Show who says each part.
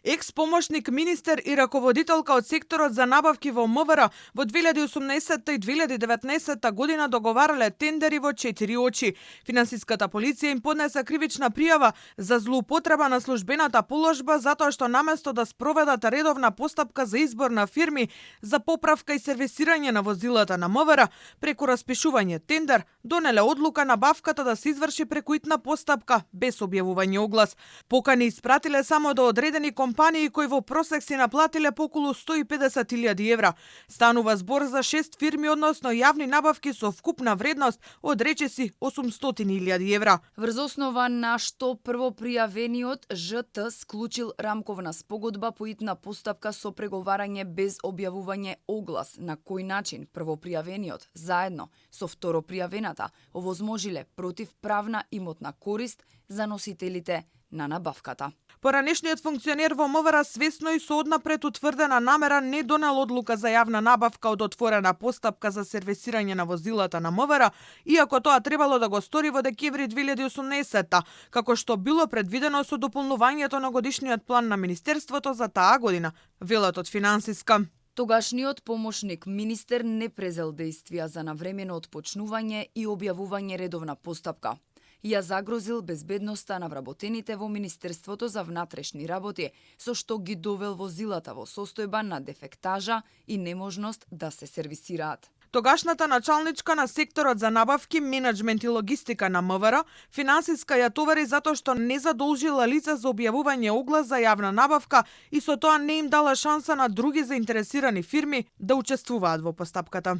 Speaker 1: Екс-помошник министер и раководителка од секторот за набавки во МВР во 2018 и 2019 година договарале тендери во 4 очи. Финансиската полиција им поднесе кривична пријава за злоупотреба на службената положба затоа што наместо да спроведат редовна постапка за избор на фирми за поправка и сервисирање на возилата на МВР, преку распишување тендер, донеле одлука набавката да се изврши преку итна постапка без објавување оглас. Покани испратиле само до одредени компании кои во просек си наплатиле по околу 150.000 евра. Станува збор за 6 фирми, односно јавни набавки со вкупна вредност од речиси 800.000 евра.
Speaker 2: Врз основа на што првопријавениот ЖТ склучил рамковна спогодба по итна постапка со преговарање без објавување оглас, на кој начин првопријавениот заедно со второпријавената овозможиле противправна имотна корист за носителите на набавката.
Speaker 1: Поранешниот функционер во МВР свесно и со однапред утврдена намера не донел одлука за јавна набавка од отворена постапка за сервисирање на возилата на МВР, иако тоа требало да го стори во декември 2018, како што било предвидено со дополнувањето на годишниот план на Министерството за таа година, велат од Финансиска.
Speaker 2: Тогашниот помошник министер не презел действија за навремено отпочнување и објавување редовна постапка. Ја загрозил безбедноста на вработените во Министерството за внатрешни работи, со што ги довел возилата во состојба на дефектажа и неможност да се сервисираат.
Speaker 1: Тогашната началничка на секторот за набавки, менеджмент и логистика на МВР, Финансиска ја товари затоа што не задолжила лица за објавување оглас за јавна набавка и со тоа не им дала шанса на други заинтересирани фирми да учествуваат во постапката.